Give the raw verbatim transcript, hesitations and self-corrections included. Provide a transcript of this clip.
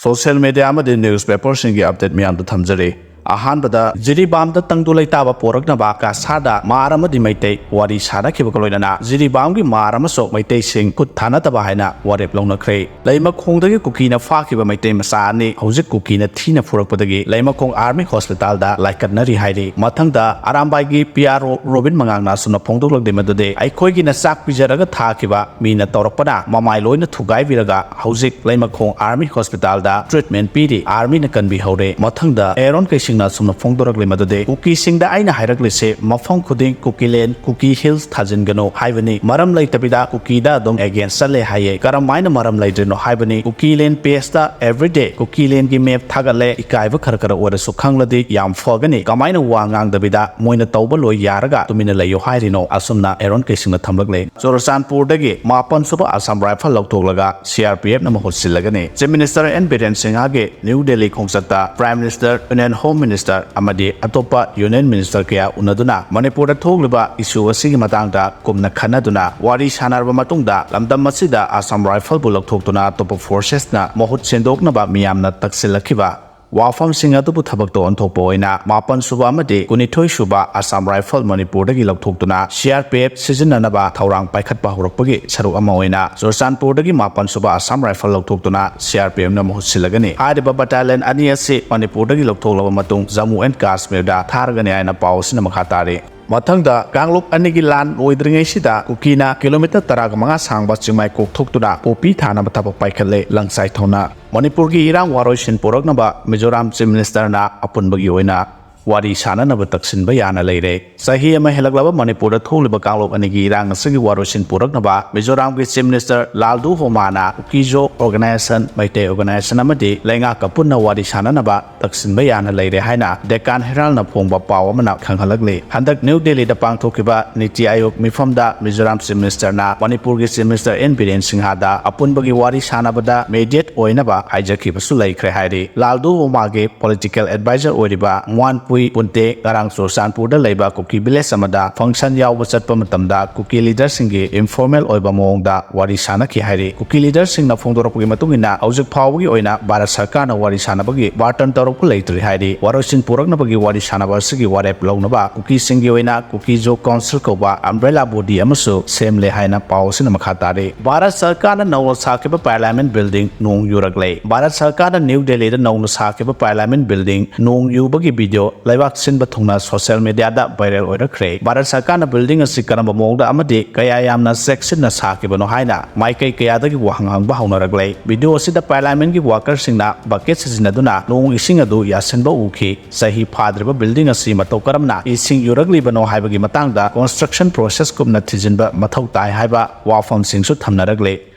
Social media ꯑꯃꯗꯤ news ꯄꯦꯄꯔꯁꯤꯡꯒꯤ update ꯃꯌꯥꯝꯗꯨ ꯊꯝꯖꯔꯤ꯫ ꯑꯍꯥꯟꯕꯗ ꯖꯤꯔꯤꯕꯥꯝꯗ ꯇꯪꯗꯨ ꯂꯩꯇꯥꯕ ꯄꯣꯔꯛꯅꯕ ꯀꯁꯥꯔꯗ ꯃꯥꯔ ꯑꯃꯗꯤ ꯃꯩꯇꯩ ꯋꯥꯔꯤ ꯁꯥꯅꯈꯤꯕꯒ ꯂꯣꯏꯅꯅ ꯖꯤꯔꯤꯕꯥꯝꯒꯤ ꯃꯥꯔ ꯑꯃꯁꯨ ꯃꯩꯇꯩꯁꯤꯡ ꯈꯨꯠ ꯊꯥꯅꯗꯕ ꯍꯥꯏꯅ ꯋꯥꯔꯦꯞ ꯂꯧꯅꯈ꯭ꯔꯦ꯫ ꯂꯩꯃꯈꯣꯡꯗꯒꯤ ꯀꯨꯀꯤꯅ ꯐꯥꯈꯤꯕ ꯃꯩꯇꯩ ꯃꯆꯥ ꯑꯅꯤ ꯍꯧꯖꯤꯛ ꯀꯨꯀꯤꯅ ꯊꯤꯅ ꯐꯨꯔꯛꯄꯗꯒꯤ ꯂꯩꯃꯈꯣꯡ ꯑꯥꯔꯃꯤ ꯍꯣꯁꯄꯤꯇꯥꯜꯗ ꯂꯥꯏꯀꯠꯅꯔꯤ ꯍꯥꯏꯔꯤ꯫ ꯃꯊꯪꯗ ꯑꯔꯥꯝꯕꯥꯏꯒꯤ ꯄꯤ ꯑꯥꯔ ꯑꯣ ꯔꯣꯕꯤꯟ ꯃꯉꯥꯡꯅ ꯑꯁꯨꯝꯅ ꯐꯣꯡꯗꯣꯛꯂꯛꯂꯤ ꯃꯗꯨꯗꯤ ꯑꯩꯈꯣꯏꯒꯤꯅ ꯆꯥꯛ ꯄꯤꯖꯔꯒ ꯊꯥꯈꯤꯕ ꯃꯤꯅ ꯇꯧꯔꯛꯄꯅ ꯃꯃꯥꯏ ꯂꯣꯏꯅ ꯊꯨꯒꯥꯏꯕꯤꯔꯒ ꯍꯧꯖꯤꯛ ꯂꯩꯃꯈꯣꯡ ꯑꯥꯔꯃꯤ ꯍꯣꯁꯄꯤꯇꯥꯜꯗ ꯇ꯭ꯔꯤꯠꯃꯦꯟ ꯄꯤꯔꯤ꯫ ꯑꯥꯔꯃꯤꯅ ꯀꯟꯕꯤꯍꯧꯔꯦ꯫ ꯃꯊꯪꯗ ꯑꯦꯔꯣꯟ ꯀꯩꯁꯤꯡꯅ ꯑꯁꯨꯝꯅ ꯐꯣꯡꯗꯣꯔꯛꯂꯤ ꯃꯗꯨꯗꯤ ꯀꯨꯀꯤꯁꯤꯡꯗ ꯑꯩꯅ ꯍꯥꯏꯔꯛꯂꯤꯁꯦ ꯃꯐꯝ ꯈꯨꯗꯤꯡ ꯀꯨꯀꯤꯂꯦꯟ, ꯀꯨꯀꯤ ꯍꯤꯜꯁ ꯊꯥꯖꯤꯟꯒꯅꯨ ꯍꯥꯏꯕꯅꯤ꯫ ꯃꯔꯝ ꯂꯩꯇꯕꯤꯗ ꯀꯨꯀꯤꯗ ꯑꯗꯨꯝ ꯑꯦꯒꯦꯟꯁ ꯆꯠꯂꯦ ꯍꯥꯏꯌꯦ꯫ ꯀꯔꯝꯍꯥꯏꯅ ꯃꯔꯝ ꯂꯩꯇ꯭ꯔꯤꯅꯣ ꯍꯥꯏꯕꯅꯤ꯫ ꯀꯨꯀꯤꯂꯦꯟ ꯄꯦꯖꯇ ꯑꯦꯚ꯭ꯔꯤꯗꯦ ꯀꯨꯀꯤꯂꯦꯟꯒꯤ ꯃꯦꯞ ꯊꯥꯒꯠꯂꯦ꯫ ꯏꯀꯥꯏꯕ ꯈꯔ ꯈꯔ ꯑꯣꯏꯔꯁꯨ ꯈꯪꯂꯗꯤ ꯌꯥꯝ ꯐꯒꯅꯤ꯫ ꯀꯃꯥꯏꯅ ꯋꯥ ꯉꯥꯡꯗꯕꯤꯗ ꯃꯣꯏꯅ ꯇꯧꯕ ꯂꯣꯏ ꯌꯥꯔꯒ ꯇꯨꯃꯤꯟꯅ ꯂꯩꯌꯨ ꯍꯥꯏꯔꯤꯅꯣ? ꯑꯁꯨꯝꯅ ꯑꯦꯔꯣꯟ ꯀꯩꯁꯤꯡꯅ ꯊꯝꯂꯛꯂꯦ꯫ ꯆꯨꯔꯆꯥꯟꯄꯨꯔꯗꯒꯤ ꯃꯥꯄꯟ ꯁꯨꯕ Assam rifle ꯂꯧꯊꯣꯛꯂꯒ C R P ꯑꯦꯐꯅ ꯃꯍꯨꯠ ꯁꯤꯜꯂꯒꯅꯤ꯫ ꯆꯤꯐ ꯃꯤꯅꯤꯁꯇꯔ ꯑꯦꯟ ꯕꯤꯔꯦꯟ ꯁꯤꯡꯍꯒꯤ ꯅ꯭ꯌꯨ ꯗꯦꯜꯂꯤ ꯈꯣꯡꯆꯠꯇ prime minister, union home minister ꯑꯃꯗꯤ ꯑꯇꯣꯞꯄ ꯌꯨꯅꯤꯌꯟ ꯃꯤꯅꯤꯁꯇꯔ ꯀꯌꯥ ꯎꯅꯗꯨꯅ ꯃꯅꯤꯄꯨꯔꯗ ꯊꯣꯛꯂꯤꯕ ꯏꯁꯨ ꯑꯁꯤꯒꯤ ꯃꯇꯥꯡꯗ ꯀꯨꯞꯅ ꯈꯟꯅꯗꯨꯅ ꯋꯥꯔꯤ ꯁꯥꯟꯅꯔꯕ ꯃꯇꯨꯡꯗ ꯂꯝꯗꯝ ꯑꯁꯤꯗ ꯑꯁꯥꯝ ꯔꯥꯏꯐꯜꯕꯨ ꯂꯧꯊꯣꯛꯇꯨꯅ ꯑꯇꯣꯞꯄ ꯐꯣꯔꯁꯦꯁꯅ ꯃꯍꯨꯠ ꯁꯤꯟꯗꯣꯛꯅꯕ ꯃꯤꯌꯥꯝꯅ ꯇꯛꯁꯤꯜꯂꯛꯈꯤꯕ ꯋꯥꯐꯝꯁꯤꯡ ꯑꯗꯨꯕꯨ ꯊꯕꯛꯇ ꯑꯣꯟꯊꯣꯛꯄ ꯑꯣꯏꯅ ꯃꯥꯄꯟ ꯁꯨꯕ ꯑꯃꯗꯤ ꯀꯨꯟꯅꯤꯊꯣꯏ ꯁꯨꯕ ꯑꯁꯥꯝ ꯔꯥꯏꯐꯜ ꯃꯅꯤꯄꯨꯔꯗꯒꯤ ꯂꯧꯊꯣꯛꯇꯨꯅ ꯁꯤ ꯑꯥꯔ ꯄꯤ ꯑꯦꯐ ꯁꯤꯖꯤꯟꯅꯅꯕ ꯊꯧꯔꯥꯡ ꯄꯥꯏꯈꯠꯄ ꯍꯧꯔꯛꯄꯒꯤ ꯁꯔꯨꯛ ꯑꯃ ꯑꯣꯏꯅ ꯆꯨꯔꯆꯥꯟꯄꯨꯔꯗꯒꯤ ꯃꯥꯄꯟ ꯁꯨꯕ Assam rifle ꯂꯧꯊꯣꯛꯇꯨꯅ C R P ꯑꯦꯐꯅ ꯃꯍꯨꯠ ꯁꯤꯜꯂꯒꯅꯤ꯫ ꯍꯥꯏꯔꯤꯕ ꯕꯠꯇꯥꯂꯤꯌꯟ ꯑꯅꯤ ꯑꯁꯤ ꯃꯅꯤꯄꯨꯔꯗꯒꯤ ꯂꯧꯊꯣꯛꯂꯕ ꯃꯇꯨꯡ ꯖꯝꯃꯨ ꯑꯦꯟ ꯀꯥꯁꯃꯤꯔꯗ ꯊꯥꯔꯒꯅꯤ ꯍꯥꯏꯅ ꯄꯥꯎ ꯑꯁꯤꯅ ꯃꯈꯥ ꯇꯥꯔꯤ꯫ ꯃꯊꯪꯗ ꯀꯥꯡꯂꯨꯞ ꯑꯅꯤꯒꯤ ꯂꯥꯟ ꯂꯣꯏꯗ꯭ꯔꯤꯉꯩꯁꯤꯗ ꯀꯨꯀꯤꯅ ꯀꯤꯂꯣꯃꯤꯇꯔ ꯇꯔꯥꯒ ꯃꯉꯥ ꯁꯥꯡꯕ ꯆꯤꯡꯃꯥꯏ ꯀꯣꯛꯊꯣꯛꯇꯨꯅ ꯄꯣꯄꯤ ꯊꯥꯅꯕ ꯊꯕꯛ ꯄꯥꯏꯈꯠꯂꯦ꯫ ꯂꯪꯆꯥꯏ ꯊꯧꯅ ꯃꯅꯤꯄꯨꯔꯒꯤ ꯏꯔꯥꯡ ꯋꯥꯔꯣꯏꯁꯤꯟ ꯄꯨꯔꯛꯅꯕ ꯃꯤꯖꯣꯔꯥꯝ ꯆꯤꯐ ꯃꯤꯅꯤꯁꯇꯔꯅ ꯑꯄꯨꯟꯕꯒꯤ ꯑꯣꯏꯅ ꯋꯥꯔꯤ ꯁꯥꯅꯅꯕ ꯇꯛꯁꯤꯟꯕ ꯌꯥꯅ ꯂꯩꯔꯦ꯫ ꯆꯍꯤ ꯑꯃ ꯍꯦꯜꯂꯛꯂꯕ ꯃꯅꯤꯄꯨꯔꯗ ꯊꯣꯛꯂꯤꯕ ꯀꯥꯡꯂꯨꯞ ꯑꯅꯤꯒꯤ ꯏꯔꯥꯡ ꯑꯁꯤꯒꯤ ꯋꯥꯔꯣꯏꯁꯤꯟ ꯄꯨꯔꯛꯅꯕ ꯃꯤꯖꯣꯔꯥꯝꯒꯤ ꯆꯤꯐ ꯃꯤꯅꯤꯁꯇꯔ ꯂꯥꯜꯗꯨ ꯍꯣꯃꯥꯅ ꯀꯨꯀꯤꯖꯣ ꯑꯣꯔꯒꯅꯥꯏꯖꯦꯁꯟ, ꯃꯩꯇꯩ ꯑꯣꯔꯒꯅꯥꯏꯖꯦꯁꯟ ꯑꯃꯗꯤ ꯂꯩꯉꯥꯛꯀ ꯄꯨꯟꯅ ꯋꯥꯔꯤ ꯁꯥꯅꯅꯕ ꯇꯛꯁꯤꯟꯕ ꯌꯥꯅ ꯂꯩꯔꯦ ꯍꯥꯏꯅ ꯗꯦꯀꯥꯟ ꯍꯦꯔꯥꯜꯅ ꯐꯣꯡꯕ ꯄꯥꯎ ꯑꯃꯅ ꯈꯪꯍꯜꯂꯛꯂꯤ꯫ ꯍꯟꯗꯛ ꯅ꯭ꯌꯨ ꯗꯦꯜꯂꯤꯗ ꯄꯥꯡꯊꯣꯛꯈꯤꯕ ꯅꯤꯇꯤ ꯑꯥꯌꯣꯒ ꯃꯤꯐꯝꯗ ꯃꯤꯖꯣꯔꯥꯝ ꯆꯤꯐ ꯃꯤꯅꯤꯁꯇꯔꯅ ꯃꯅꯤꯄꯨꯔꯒꯤ ꯆꯤꯐ ꯃꯤꯅꯤꯁꯇꯔ ꯑꯦꯟ ꯕꯤꯔꯦꯟ ꯁꯤꯡꯍꯗ ꯑꯄꯨꯟꯕꯒꯤ ꯋꯥꯔꯤ ꯁꯥꯅꯕꯗ ꯃꯦꯗꯤꯌꯦꯠ ꯑꯣꯏꯅꯕ ꯍꯥꯏꯖꯈꯤꯕꯁꯨ ꯂꯩꯈ꯭ꯔꯦ ꯍꯥꯏꯔꯤ꯫ ꯂꯥꯜꯗꯨ ꯍꯣꯃꯥꯒꯤ ꯄꯣꯂꯤꯇꯤꯀꯦꯜ ꯑꯦꯗꯚꯥꯏꯖꯔ ꯑꯣꯏꯔꯤꯕ ꯃ꯭ꯋꯥꯟ ꯄꯨꯟꯇꯦ ꯉꯔꯥꯡ ꯆꯨꯔꯆꯥꯟꯄꯨꯔꯗ ꯂꯩꯕ ꯀꯨꯀꯤ ꯚꯤꯂꯦꯖ ꯑꯃꯗ ꯐꯪꯁꯟ ꯌꯥꯎꯕ ꯆꯠꯄ ꯃꯇꯝꯗ ꯀꯨꯀꯤ ꯂꯤꯗꯔꯁꯤꯡꯒꯤ ꯏꯟꯐꯣꯔꯃꯦꯜ ꯑꯣꯏꯕ ꯃꯑꯣꯡꯗ ꯋꯥꯔꯤ ꯁꯥꯟꯅꯈꯤ ꯍꯥꯏꯔꯤ꯫ ꯀꯨꯀꯤ ꯂꯤꯗꯔꯁꯤꯡꯅ ꯐꯣꯡꯗꯣꯔꯛꯄꯒꯤ ꯃꯇꯨꯡ ꯏꯟꯅ, ꯍꯧꯖꯤꯛ ꯐꯥꯎꯕꯒꯤ ꯑꯣꯏꯅ ꯚꯥꯔꯠ ꯁꯔꯀꯥꯔꯅ ꯋꯥꯔꯤ ꯁꯥꯟꯅꯕꯒꯤ ꯕꯥꯔꯇꯟ ꯇꯧꯔꯛꯄ ꯂꯩꯇ꯭ꯔꯤ ꯍꯥꯏꯔꯤ꯫ ꯋꯥꯔꯣꯏꯁꯤꯟ ꯄꯨꯔꯛꯅꯕꯒꯤ ꯋꯥꯔꯤ ꯁꯥꯟꯅꯕ ꯑꯁꯤꯒꯤ ꯋꯥꯔꯦꯞ ꯂꯧꯅꯕ ꯀꯨꯀꯤꯁꯤꯡꯒꯤ ꯑꯣꯏꯅ ꯀꯨꯀꯤ ꯖꯣ ꯀꯥꯎꯟꯁꯤꯜ ꯀꯧꯕ ꯑꯝꯕ꯭ꯔꯦꯂꯥ ꯕꯣꯗꯤ ꯑꯃꯁꯨ ꯁꯦꯝꯂꯦ ꯍꯥꯏꯅ ꯄꯥꯎ ꯑꯁꯤꯅ ꯃꯈꯥ ꯇꯥꯔꯤ꯫ ꯚꯥꯔꯠ ꯁꯔꯀꯥꯔꯅ ꯅꯧꯅ ꯁꯥꯈꯤꯕ ꯄꯥꯔꯂꯤꯌꯥꯃꯦꯟ ꯕꯤꯜꯗꯤꯡ ꯅꯣꯡ ꯌꯨꯔꯛꯂꯦ꯫ ꯚꯥꯔꯠ ꯁꯔꯀꯥꯔꯅ ꯅ꯭ꯌꯨ ꯗꯦꯜꯂꯤꯗ ꯅꯧꯅ ꯁꯥꯈꯤꯕ ꯄꯥꯔꯂꯤꯌꯥꯃꯦꯟ ꯕꯤꯜꯗꯤꯡ ꯅꯣꯡ ꯌꯨꯕꯒꯤ ꯚꯤꯗꯤꯑꯣ ꯂꯩꯕꯥꯛ ꯁꯤꯟꯕ ꯊꯨꯡꯅ ꯁꯣꯁꯤꯌꯦꯜ ꯃꯤꯗꯤꯌꯥꯗ ꯚꯥꯏꯔꯦꯜ ꯑꯣꯏꯔꯛꯈ꯭ꯔꯦ꯫ ꯚꯥꯔꯠ ꯁꯔꯀꯥꯔꯅ ꯕꯤꯜꯗꯤꯡ ꯑꯁꯤ ꯀꯔꯝꯕ ꯃꯑꯣꯡꯗ ꯑꯃꯗꯤ ꯀꯌꯥ ꯌꯥꯝꯅ ꯆꯦꯛꯁꯤꯟꯅ ꯁꯥꯈꯤꯕꯅꯣ ꯍꯥꯏꯅ ꯃꯥꯏꯀꯩ ꯀꯌꯥꯗꯒꯤ ꯋꯥꯍꯪ ꯍꯪꯕ ꯍꯧꯅꯔꯛꯂꯦ꯫ ꯚꯤꯗꯤꯑꯣ ꯑꯁꯤꯗ ꯄꯥꯔꯂꯤꯌꯥꯃꯦꯟꯒꯤ ꯋꯥꯀꯔꯁꯤꯡꯅ ꯕꯀꯦꯠ ꯁꯤꯖꯤꯟꯅꯗꯨꯅ ꯅꯣꯡ ꯏꯁꯤꯡ ꯑꯗꯨ ꯌꯥꯁꯤꯟꯕ ꯎꯈꯤ꯫ ꯆꯍꯤ ꯐꯥꯗ꯭ꯔꯤꯕ ꯕꯤꯜꯗꯤꯡ ꯑꯁꯤ ꯃꯇꯧ ꯀꯔꯝꯅ ꯏꯁꯤꯡ ꯌꯨꯔꯛꯂꯤꯕꯅꯣ ꯍꯥꯏꯕꯒꯤ ꯃꯇꯥꯡꯗ ꯀꯟꯁꯇ꯭ꯔꯛꯁꯟ ꯄ꯭ꯔꯣꯁꯦꯁ ꯀꯨꯞꯅ ꯊꯤꯖꯤꯟꯕ ꯃꯊꯧ ꯇꯥꯏ ꯍꯥꯏꯕ ꯋꯥꯐꯝꯁꯤꯡꯁꯨ ꯊꯝꯅꯔꯛꯂꯦ꯫